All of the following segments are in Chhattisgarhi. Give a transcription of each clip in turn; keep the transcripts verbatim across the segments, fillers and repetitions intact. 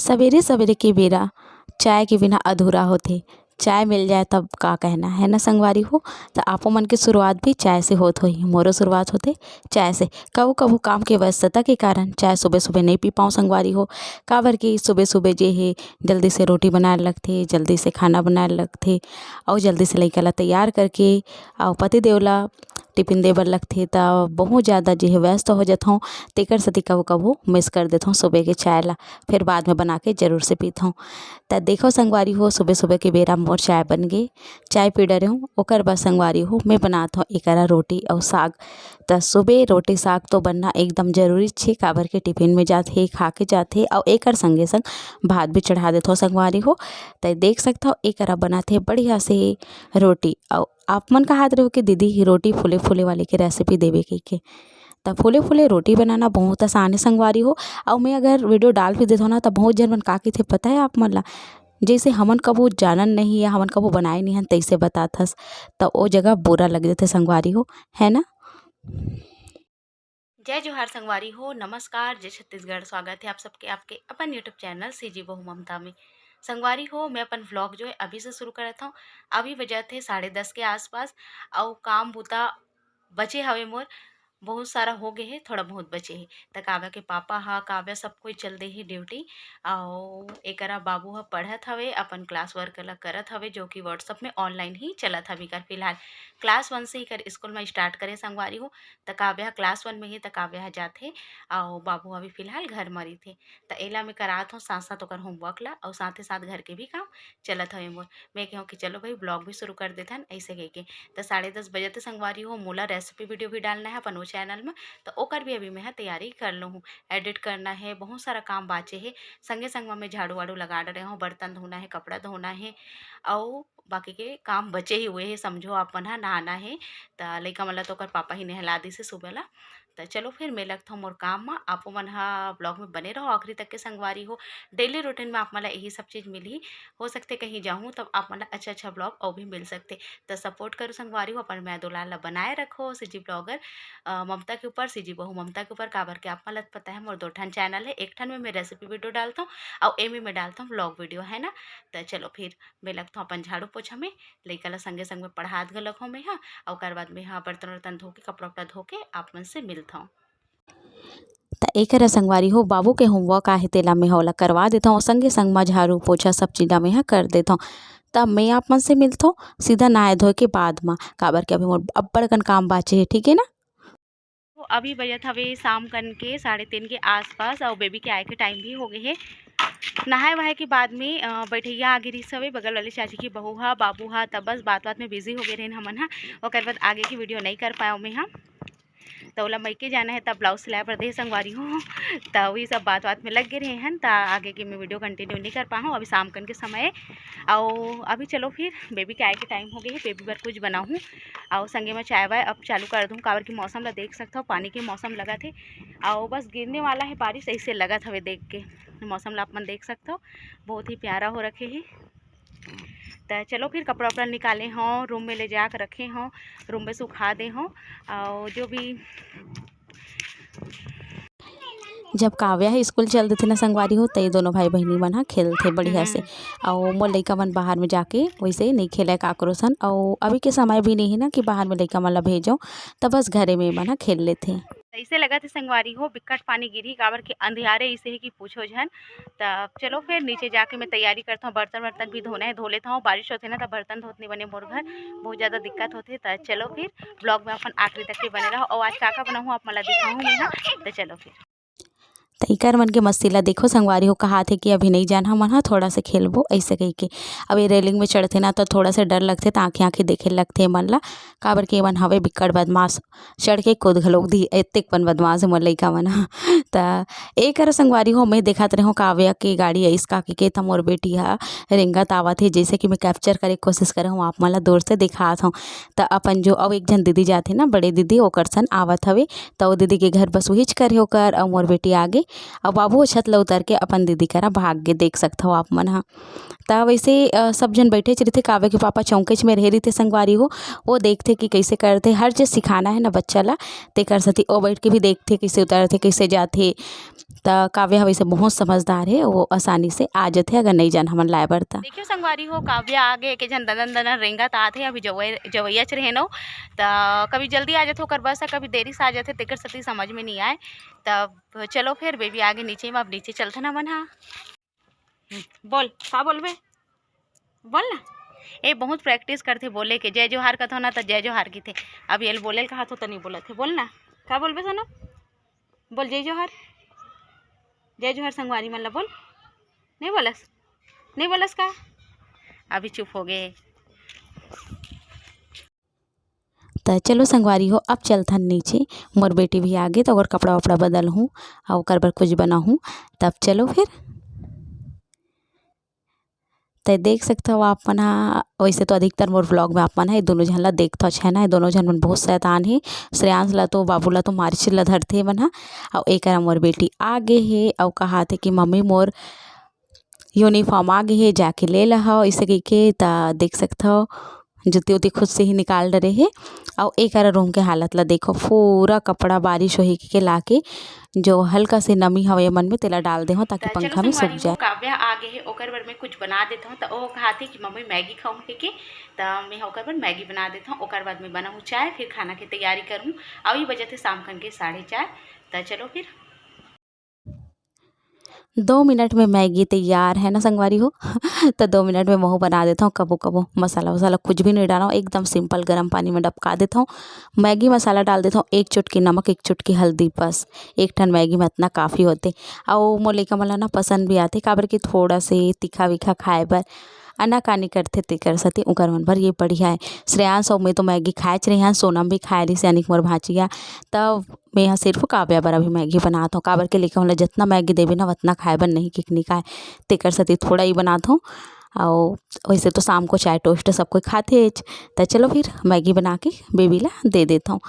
सवेरे सवेरे के बेरा चाय के बिना अधूरा होथे। चाय मिल जाए तब का कहना, है ना संगवारी हो? त आपो मन के शुरुआत भी चाय से होत होही, मोरो शुरुआत होथे चाय से। कभू कभू काम के व्यस्तता के कारण चाय सुबह सुबह नहीं पी पाऊँ संगवारी हो, काबर कि सुबह सुबह जे हे जल्दी से रोटी बनाए लगथे, जल्दी से खाना बनाए लगथे, अउ जल्दी से लइका ला तैयार करके अउ पति देव ला टिफिन दे बर लगथे, त बहुत ज़्यादा जे हे व्यस्त हो जाथौं, तेकर सेती कभू कभू मिस कर देथौं सुबह के चाय ला, फिर बाद में बना के जरूर से पीथौं। त देखो संगवारी हो, सुबह सुबह के बेरा मोर चाय बन गे, चाय पी डरे हूँ। ओकर बाद संगवारी हो, मैं बनात हौं एकरा रोटी अउ साग। त सुबह रोटी साग तो बनना एकदम जरूरी छे, काबर के टिफिन में जाथे, खा के जाथे, अउ एकर संगे संग भात भी चढ़ा देथौं संगवारी हो। त देख सकथव, एकरा बनाथे बढ़िया से रोटी। अउ आप मन कहत रहो कि दीदी, रोटी फूले फूले वाले के रेसिपी देवे कहिके, त फूले फूले रोटी बनाना बहुत आसान है संगवारी हो। अउ मैं अगर वीडियो डाल भी देथौं ना, त बहुत झन मन का कहिथे पता है आप मन ला, जैसे हमन कभू जानन नहीं या हमन कभू बनाए नहीं हन, तैसे बताथस, त ओ जगह बुरा लग जाथे संगवारी हो, है ना? जय जोहार संगवारी हो, नमस्कार, जय छत्तीसगढ़। स्वागत है आप सबके आपके अपन YouTube चैनल सीजी बहू ममता में। संगवारी हो, मैं अपन व्लॉग जो है अभी से शुरू करत हौं। अभी बजत हे साढ़े दस के आसपास, अउ काम बूता बचे हवे मोर, बहुत सारा हो गए हे, थोड़ा बहुत बचे हे। त काव्या के पापा ह, काव्या सब कोई चल दे हे ड्यूटी, अउ एकरा बाबू ह पढ़त हवे, अपन क्लास वर्क ला करत हवे, जो कि WhatsApp में ऑनलाइन ही चलत हवे एकर फिलहाल। क्लास वन से ही कर स्कूल में स्टार्ट करे संगवारी हो, त काव्या क्लास वन में हे, त काव्या ह जाथे, अउ बाबू अभी फिलहाल घर म रहिथे। त एला मैं करात हौं साथ साथ ओकर होमवर्क ला, अउ साथे साथ घर के भी काम चलत हवे मोर। मैं कहूँ कि चलो भाई, व्लॉग भी शुरू कर देथन, ऐसे कह के। त साढ़े दस बजे त संगवारी हो, मोला रेसिपी वीडियो भी डालना है अपन वो चैनल में, त ओकर भी अभी मैं ह तैयारी कर लूँ हूँ। एडिट करना है, बहुत सारा काम बाचे है, संगे संग में मैं झाड़ू वाड़ू लगा डरे हूँ, बर्तन धोना है, कपड़ा धोना है, अउ बाकी के काम बचे ही हुए है, समझो आप मन ह नहाना है। त लइका मन ला तो ओकर पापा ही नहला दिस है सुबह ला। त चलो फिर मैं लगथौं मोर काम म, आपो मन ह व्लॉग में बने रहो आखिरी तक के संगवारी हो। डेली रूटीन में आप मन ला यही सब चीज़ मिलही। हो सकथे कहीं जाहूँ तब आप मन ला अच्छा अच्छा व्लॉग अउ भी मिल सकथे। त सपोर्ट करो संगवारी हो, अपन मया दुलार ला बनाए रखो सीजी ब्लॉगर, अ, ममता के ऊपर, सीजी बहू ममता के ऊपर, काबर के आप मन ला पता है मोर दो ठन चैनल है, एक ठन में मैं रेसिपी वीडियो डालथौं अउ एमे मैं डालथौं व्लॉग वीडियो, है ना। त चलो फिर मैं लगथौं अपन झाड़ू पोछा में, लइका ला संगे संग में पढ़ात घलोक हौं मैं ह, अउ ओकर बाद मैं ह बर्तन वर्तन धो के, कपड़ा उपड़ा धो के आप मन से मिलथौं। त एकर संगवारी हो, बाबू के होमवर्क आहे, तेला मैं ह ओला करवा देथौं, संगे संग म झाड़ू पोछा सब चीज ला मैं ह कर देथौं। त मैं आप मन से मिलथौं सीधा नहाए धोए के बाद म, काबर के अभी मोर अब्बड़ कन काम बाचे हे, ठीक है ना? तो अभी बजत हवे शाम कन के साढ़े तीन के आसपास, अउ बेबी के आए के टाइम भी हो गए हे। नहाए वहाए के बाद में, अ, बैठैया आगे रिहिस हवे, बगल वाले चाची के बहू ह, बाबू ह, त बस बात बात में बिजी हो गए रहिन हमन ह। ओकर बाद आगे के वीडियो नइ कर पाएव मैं ह। त ओला मइके जाना है, त ब्लाउज सिलाए बर दे संगवारी हो। त वही सब बात बात में लग गए रहे हन, त आगे के मैं वीडियो कंटिन्यू नइ कर पाहूँ। अभी शाम कन के समय, अउ अभी चलो फिर बेबी के आए के टाइम हो गए हे, बेबी बर कुछ बनाहूँ, अउ संगे में चाय वाय अब चालू कर दूँ, काबर कि मौसम ला देख सकथव, पानी के मौसम लगत हे, अउ बस गिरने वाला है बारिश, ऐसे लगत हवे देख के। मौसम ला आप मन देख सकथव, बहुत ही प्यारा हो रखे हे। त चलो फिर कपड़ा उपड़ा निकाले हों, रूम में ले जा के रखे हों, रूम में सुखा दे हों, अउ जो भी जब काव्या ह स्कूल चल देथे ना संगवारी हो, त ये दोनों भाई बहिनी मन ह खेलथे बढ़िया से। हम्म। अउ मोर लइका मन बाहर में जाके वैसे नइ खेलय काकरो सन, अउ अभी के समय भी नइ हे ना कि बाहर में लइका मन ला भेजो, त बस घरे में मन ह खेल लेथे। ऐसे लगत हे संगवारी हो, बिकट पानी गिरही, काबर के अंधियारे ऐसे हे कि पूछो झन। त चलो फिर नीचे जाके मैं तैयारी करत हौं, बर्तन वर्तन भी धोना है, धो लेत हौं। बारिश होथे ना, त बर्तन धोत नइ बने मोर घर, बहुत ज्यादा दिक्कत होथे। त चलो फिर ब्लॉग में अपन आखिरी तक के बने रहो, अउ आज का का बनाहूँ आप मन ला दिखाहूँ मैं ह। त चलो फिर। त इकर मन के मस्ती ला देखो संगवारी हो, कहात हे कि अभी नइ जान हमन ह, थोड़ा से खेलबो, ऐसे कहिके। अब ये रेलिंग में चढ़थे ना, त थोड़ा से डर लगथे, त आँखी आँखी देखे लगथे मन ला, काबर के एमन हवे बिक्कट बदमाश, चढ़ के कूद घलोक दी, एतेक पन बदमाश हे मोर लइका मन ह। त एकर संगवारी हो, मैं देखत रहेंव काव्या के गाड़ी आइस का कहिके, त मोर बेटी ह रेंगत आवत हे, जैसे कि मैं कैप्चर करे के कोशिश करे हूँ, आप मन ला दूर से दिखात हूँ। त अपन जो अउ एक झन दीदी जाथे ना, बड़े दीदी, ओकर सन आवत हवे, त ओ दीदी के घर बस उहीच कर हे ओकर, अउ मोर बेटी आगे, अउ बाबू ह छत ल उतर के अपन दीदी करा भाग गे, देख सकथव आप मन ह। त वैसे, अ, सब झन बैठेच रहिथे, काव्या के पापा चौकेच में रहे रहिथे संगवारी हो, वो देखथे कि कैसे करथे, हर चीज सिखाना है ना बच्चा ला, तेकर सेती ओ बैठ के भी देखथे कैसे उतरथे, कैसे जाथे, त काव्या ह वइसे बहुत समझदार हे, वो आसानी से आ जथे अगर नइ जान हमन लाए बर त। देखियो संगवारी हो, काव्या आगे, एक झन दनन दनन रेंगत आत हे, अभी जवै-, जवैयाच रहे न, त कभी जल्दी आ जथे ओकर बस, कभी देरी से आ जथे, तेकर सेती समझ में नइ आए। त चलो फिर बेबी आगे नीचे में, अब नीचे चलथन हमन हा। बोल, का बोलबे? बोल ना। ए, बहुत practice करथे बोले के, जय जोहार कथो ना त जय जोहार किथे। अब एल बोले ल कहा तो, त नइ बोलत हे, बोल ना। का बोलबे सोनम? बोल जय जोहार। जय जोहार संगवारी मन ला बोल। नइ बोलस? नइ बोलस का? अभी चुप हो गे। त चलो संगवारी हो, अब चलथन नीचे। मोर बेटी भी आगे, त ओकर कपड़ा वपड़ा बदलहूँ अउ ओकर बर कुछ बनाहूँ। तब चलो फिर। त देख सकथव आप मन ह, वइसे तो अधिकतर मोर vlog में आप मन ह ए दोनों झन ला देखथव, है ना? ए दोनों झन मन बहुत शैतान हे। श्रेयांश ला तो, बाबू ला तो मारिच ला धरथे ए मन ह। अउ ए करा मोर बेटी आगे हे अउ कहाथे कि मम्मी मोर uniform आगे हे, जाके ले लहव, अइसे कहिके। त देख सकथव जूती उती खुद से ही निकाल डरे हे। अउ ए करा room के हालत ला देखो, पूरा कपड़ा बारिश होही के लाके जो हल्का से नमी हवे मन में, तेला डाल देहूँ ताकि त चलो पंखा में सूख संगवारी हो, जाए। काव्या आ गे हे, ओकर बर मैं कुछ बना देत हूँ। त ओ कहाथे कि मम्मी मैगी खाऊँ कहिके, त मैं ओकर बर मैगी बना देत हूँ। ओकर बाद मैं बनाहूँ चाय, फिर खाना के तैयारी करूँ। अउ ये बजत हे शाम खन के साढ़े चार। त चलो फिर। दो मिनट में मैगी तैयार है ना संगवारी हो। त दो मिनट में महू बना देत हूँ। कबो कबो मसाला वसाला कुछ भी नहीं डालव, एकदम simple गरम पानी में डबका देत हूँ। मैगी मसाला डाल देत हूँ, एक चुटकी नमक, एक चुटकी हल्दी, बस एक ठन मैगी में अतना काफ़ी होथे। अउ मोर लइका मन ला ना पसंद भी आथे, काबर कि थोड़ा से तीखा वीखा खाए बर आनाकानी करथे, तेकर सेती उंकर मन बर ये बढ़िया हे। श्रेयांश अउ मैं तो मैगी खाएच रहे हन, सोनम भी खाए रहिस, यानी कि मोर भांचिया। तब मैं ह सिर्फ काव्या बर अभी मैगी बनात हूँ, काबर के लइका मन ला जतना मैगी देबे ना, ओतना खाए बर नहीं, किकनी खाए, तेकर सेती थोड़ा ही बनात हूँ। अउ वैसे तो शाम को चाय toast सब कोई खाथेच, त चलो फिर मैगी बना के बेबी ला दे देत हूँ।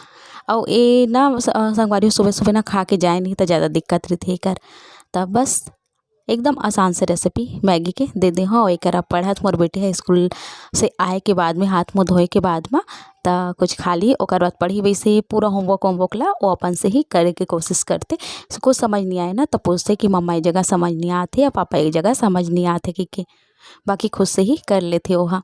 अउ ए ना स-, संगवारी हो, सुबह सुबह ना खा के जाए नहीं, त ज़्यादा दिक्कत रहिथे एकर। त बस एकदम आसान से recipe मैगी के दे दे हव। एकरा पढ़त मोर बेटी ह स्कूल से आए के बाद में, हाथ मुंह धोए के बाद म, त कुछ खा ली, ओकर बाद पढ़ी। वैसे पूरा homework वोमवर्क ला वो अपन से ही करे के कोशिश करथे। कुछ समझ नहीं आए ना, त पूछथे कि मम्मा, ये जगह समझ नहीं आत हे या पापा, ये जगह समझ नहीं आत हे, कि, कि बाकी खुद से ही कर लेथे ओहा।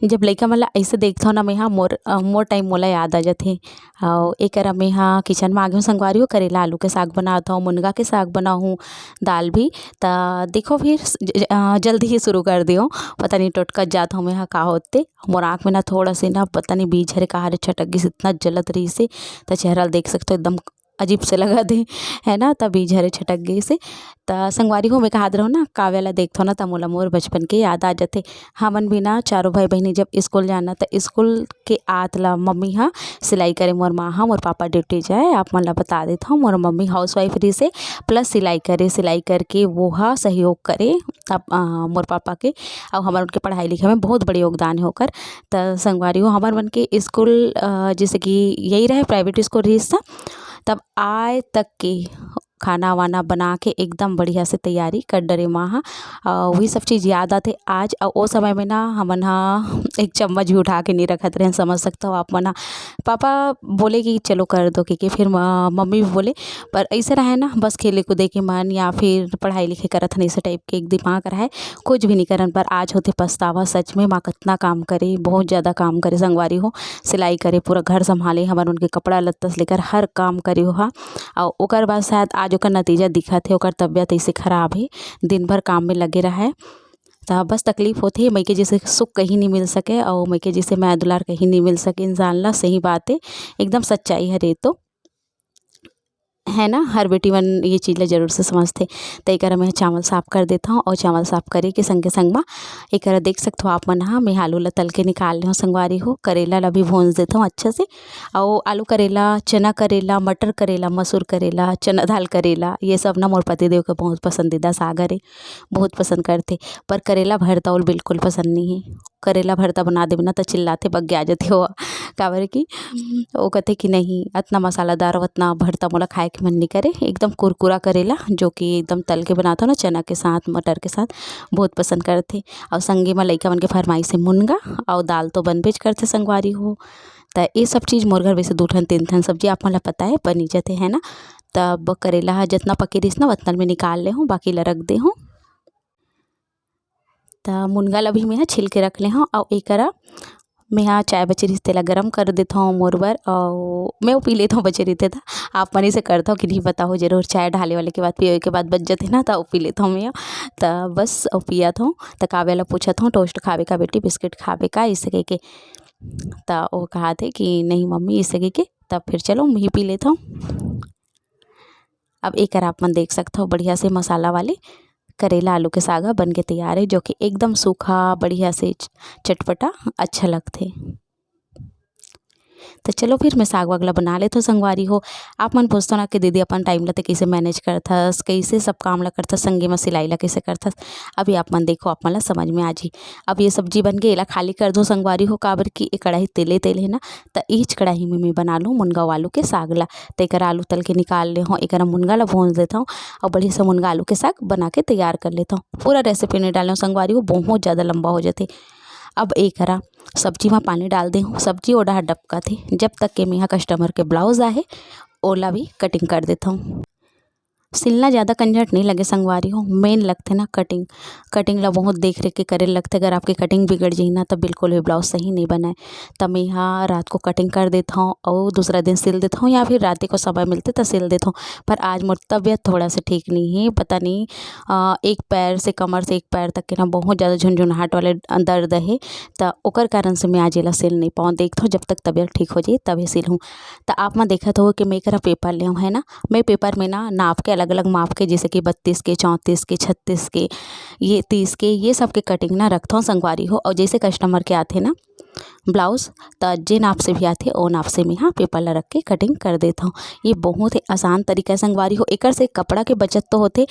जब लइका मन ला अइसे देखथव ना, मैं हा मोर, अ, मोर time मोला याद आ जाथे। अउ एकरा मैं हा kitchen में आगे हूँ संगवारी हो, करेला आलू के साग बनात हूँ, मुनगा के साग बनाहूँ, दाल भी। त देखो फिर स-, ज-, अ, जल्दी ही शुरू कर दियो। पता नहीं टोटका जात हूँ मैं हा का होते। मोर आँख में ना थोड़ा से ना पता नहीं बीज हरे का हरे छटक गिस, इतना जलत रहिसे। त चेहरा ल देख सकथव एकदम अजीब से लगत हे, है ना? त बीज हरे छटक गिस हे। त संगवारी हो, मैं कहत रहूँ ना, काव्या ला देखथव ना, त मोला मोर बचपन के याद आ जाथे। हमन भी ना चारों भाई बहिनी जब स्कूल जाना, त स्कूल के आत ला मम्मी ह सिलाई करे, मोर माँ ह, मोर पापा duty जाए। आप मन ला बता देत हव, मोर मम्मी housewife रहिसे, plus सिलाई करे, सिलाई करके वो ह सहयोग करे अप-, अ, मोर पापा के, अउ हमर उनके पढ़ाई लिखाई में बहुत बड़े योगदान हे ओकर। त संगवारी हो, हमर मन के स्कूल, अ, जैसे कि यही रहे, private स्कूल रहिस, तब आए तक के खाना वाना बना के एकदम बढ़िया से तैयारी कर डरे माँ ह। अ, वही सब चीज़ याद आथे आज। अउ ओ समय में ना हमन ह एक चम्मच भी उठा के नहीं रखत रहेन, समझ सकथव आप मन ह। पापा बोले कि चलो कर दो, के, के फिर म-, मम्मी भी बोले, पर ऐसे रहे ना, बस खेले कूदे के मन या फिर पढ़ाई लिखे करत हन, ऐसे type के एक दिमाग रहे, कुछ भी नहीं करन। पर आज होथे पछतावा सच में, माँ कतना काम करे, बहुत ज़्यादा काम करे संगवारी हो, सिलाई करे, पूरा घर संभाले, हमर उनके कपड़ा लत्ता से लेकर हर काम करे ओहा। अउ ओकर बाद शायद आज ओकर नतीजा दिखत हे, ओकर तबीयत ऐसे खराब हे, दिन भर काम में लगे रहे। त बस तकलीफ होथे, मइके जैसे सुख कहीं नहीं मिल सके, अउ मइके जैसे मया दुलार कहीं नहीं मिल सके इंसान ला। सही बात हे, एकदम सच्चाई हरे तो, है ना? हर बेटी मन ये चीज़ ला जरूर से समझथे। त एकरा मैं चावल साफ कर देत हव, अउ चावल साफ करे के संगे संग मा एकरा देख सकथव आप मन ह, मैं आलू ला तल के निकाल ले हव संगवारी हो। करेला ला भी भूंज देत हव अच्छा से, अउ आलू करेला, चना करेला, मटर करेला, मसूर करेला, चना दाल करेला, ये सब ना मोर पतिदेव के बहुत पसंदीदा साग हरे, बहुत पसंद करथे। पर करेला भरता ओला बिल्कुल पसंद नहीं हे। करेला भरता बना देबे ना त चिल्लाथे, बग्गे आ जाथे ओहा, काबर कि वो कथे कि नहीं, अतना मसालादार, अतना भरता मोला खाए के मन नहीं करे। एकदम कुरकुरा करेला, जो कि एकदम तल के बनाथव ना चना के साथ, मटर के साथ, बहुत पसंद करथे। अउ संगे म लइका मन के फरमाइश हे मुनगा, अउ दाल तो बनबेच करथे संगवारी हो। त ये सब चीज़ मोर घर वैसे दू ठन तीन ठन सब्जी आप मन ला पता हे बनी जाथे, है ना? तब करेला ह जतना पके रिहिस ना, वतना ल मैं निकाल ले हूँ, बाकी ल रख दे हूँ। त मुनगा ल भी मैं ह छील के रख ले हूँ। अउ एकरा मैं ह चाय बचे रिहिस, तेला गरम कर देथव मोर बर, अउ मैं वो पी लेथव बचे रहिथे त। आप मन इसे करथव कि नहीं बताओ जरूर, चाय ढाले वाले के बाद, पियोए के बाद बच जथे ना, त वो पी लेथव मैं ह। त बस वो पियत हूँ। त काव्या ल पूछत हूँ, "टोस्ट खाबे का बेटी, बिस्किट खाबे का?" इसे कह के। त वो कहत हे कि "नहीं मम्मी," इसे कह के। तब फिर चलो मैं ही पी लेथव। अब एकर आप मन देख सकथव, बढ़िया से मसाला वाले करेला आलू के साग ह बन के तैयार हे, जो कि एकदम सूखा, बढ़िया से च-, चटपटा, अच्छा लगथे। त चलो फिर मैं साग वाग ला बना लेथव संगवारी हो। आप मन पूछथव ना कि दीदी अपन टाइम ला ते कइसे मैनेज करथस, कइसे सब काम ला करथस, संगे म सिलाई ला कइसे करथस। अभी आप मन देखो, आप मन ला समझ में आ जी। अब ये सब्जी बन के एला खाली कर दो संगवारी हो, काबर कि ए कढ़ाई तेले तेल हे ना, त इच कढ़ाई में मैं बना लूँ मुनगा आलू के साग ला। त एकर आलू तल के निकाल ले हूँ, एकर मुनगा ला भूंज लेथव अउ बढ़िया से मुनगा आलू के साग बना के तैयार कर लेथव। पूरा रेसिपी नहीं डाले हूँ संगवारी हो, बहुत ज़्यादा लंबा हो जाथे। अब एकरा सब्जी में पानी डाल दे हूँ, सब्जी ओ डहा डबकाथे, जब तक के मेहा कस्टमर के ब्लाउज आहे ओला भी कटिंग कर देथव। सिलना ज़्यादा कंझट नहीं लगे संगवारी हो, मेन लगथे ना कटिंग। कटिंग ला बहुत देख रेख के करे लगथे, अगर आपके कटिंग बिगड़ जाही ना, त बिल्कुल भी ब्लाउज सही नहीं बनाए। त मेहा रात को कटिंग कर देथव अउ दूसरा दिन सिल देथव, या फिर रात को समय मिलथे त सिल देथव। पर आज मोर तबीयत थोड़ा सा ठीक नहीं है, पता नहीं, अ, एक पैर से, कमर से एक पैर तक के ना बहुत ज़्यादा झुनझुनाहट वाले दर्द है, त ओकर कारण से मैं आज एला सिल नहीं पाऊँ। देखथव, जब तक तबीयत ठीक हो जाए तभी सिलहूँ। त आप मन देखत हो कि मैं एकरा पेपर ले हूँ, है ना, मैं पेपर में ना नाप के, अलग-अलग माप के, जैसे कि बत्तीस के, चौंतीस के, छत्तीस के, ये तीस के, ये सब के कटिंग ना रखथव संगवारी हो। अउ जैसे कस्टमर के आथे ना ब्लाउज, त जे नाप से भी आथे, ओ नाप से मैं हा पेपर ला रख के कटिंग कर देथव। ये बहुत ही आसान तरीका है संगवारी हो। एकर से कपड़ा के बचत तो होथे,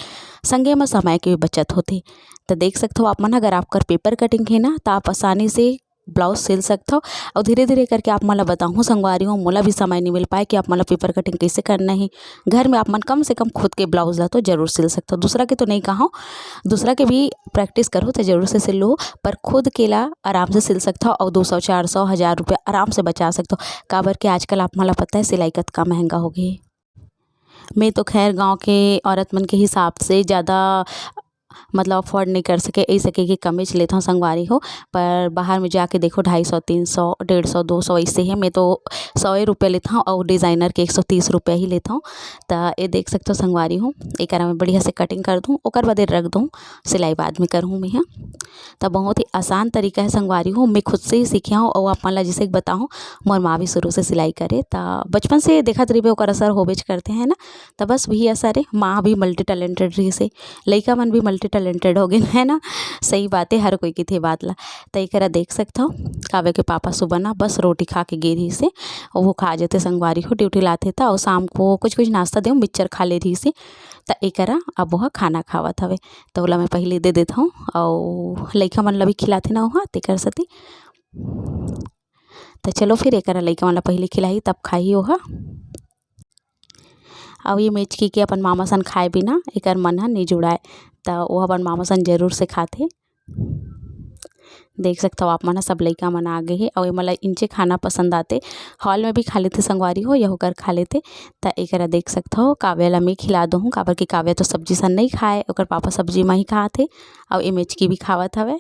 संगे म समय के भी बचत होथे। त देख सकथव आप मन, अगर आपकर पेपर कटिंग हे ना, त आप आसानी से ब्लाउज सिल सकथव। अउ धीरे-धीरे करके आप मन ल बताहूँ संगवारी हो, मोला भी समय नइ मिल पाए कि आप मन ल पेपर कटिंग कइसे करना हे। घर में आप मन कम से कम खुद के ब्लाउज ल तो जरूर सिल सकथव। दूसरा के तो नइ कहव, दूसरा के भी प्रैक्टिस करहू त जरूर से सिल लूहू, पर खुद के ला आराम से सिल सकथव अउ दो सौ, चार सौ, हजार रुपया आराम से बचा सकथव। काबर के आजकल आप मन ल पता हे सिलाई कतका महंगा हो गे हे। मैं तो खैर गाँव के औरत मन के हिसाब से ज़्यादा मतलब अफोर्ड नइ कर सके, अइसे कहिके कमेच लेथव संगवारी हो। पर बाहर में जाके देखो, ढाई सौ, तीन सौ, डेढ़ सौ, दो सौ अइसे हे। मैं तो सौ रुपया लेथव अउ डिजाइनर के एक सौ तीस रुपया ही लेथव। त ये देख सकथव संगवारी हो, एकरा मैं बढ़िया से कटिंग कर दूँ, ओकर बाद ये रख दूँ, सिलाई बाद में करहूँ मैं ह। त बहुत ही आसान तरीका है संगवारी हो, मैं खुद से ही सीखे हव अउ आप मन ला जैसे कि बताहूँ, मोर माँ भी शुरू से सिलाई करे, त बचपन से देखत रहिबे, ओकर असर होबेच करथे, है ना। त बस वही असर है, माँ भी मल्टी टैलेंटेड रहिस हे, लइका मन भी मल्टी टैलेंटेड हो गे, है ना। सही बात है, हर कोई कहिथे बात ला। त एकरा देख सकथव, काव्या के पापा सुबह ना बस रोटी खा के गे रहिस हे, वो खा जथे संगवारी हो, ड्यूटी लाथे त, अउ शाम को कुछ कुछ नाश्ता देव, मिक्सचर खा ले रहिस हे। त एकरा अब वो खाना खावत हवे, त ओला मैं पहले दे देथव, अउ लइका मन ला भी खिलाथे ना ओहा, तेकर सेती। त चलो फिर एकरा लइका मन ला पहले खिलाही, तब खाही ओहा। अउ ये मेचकी के अपन मामा सन खाए बिना एकर मन ह नइ जुड़ाए, त वो अपन मामा सन जरूर से खाथे। देख सकथव आप मन ह, सब लइका मन आ गे हे, अउ एमन ला इंचे खाना पसंद आथे। हॉल में भी खा लेथे संगवारी हो, या ओकर खा लेथे। त एकरा देख सकथव, काव्या ला मैं खिला दूँ, काबर कि काव्या तो सब्जी सन नइ खाए, ओकर पापा सब्जी म ही खाथे, अउ ये मेचकी भी खावत हवे।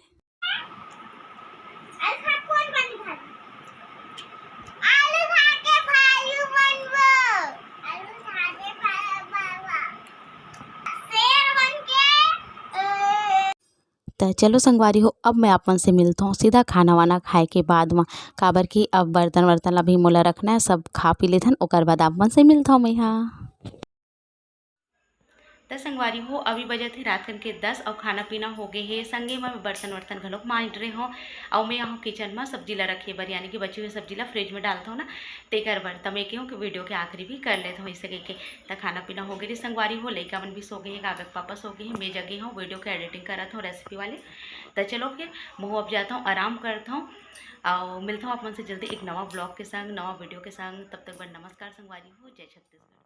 त चलो संगवारी हो, अब मैं आप मन से मिलथव सीधा खाना वाना खाए के बाद म, काबर कि अब बर्तन वर्तन ला भी मोला रखना है, सब खा पी लेथन, ओकर बाद आप मन से मिलथव मैं हा। त संगवारी हो, अभी बजत हे रात कन के दस अउ खाना पीना हो गे हे, संगे म मैं बर्तन वर्तन घलोक मांज रहे हव। अउ मैं यहाँ किचन म सब्जी ला रखे बर, यानी कि बची हुई सब्जी ला फ्रिज में डालत हव ना, तेकर बर। त मैं कहूँ कि वीडियो के आखिरी भी कर लेत हव इसे कहिके। त खाना पीना हो गे रे संगवारी हो, लइका मन भी सो गे हे, काव्या के पापा सो गे हे, मैं जगे हव, वीडियो के एडिटिंग करत हव रेसिपी वाले। त चलो फिर, महू अब जात हव, आराम करत हव, अउ मिलत हव आप मन से जल्दी एक नवा ब्लॉग के संग, नवा वीडियो के संग। तब तक बर नमस्कार संगवारी हो, जय छत्तीसगढ़।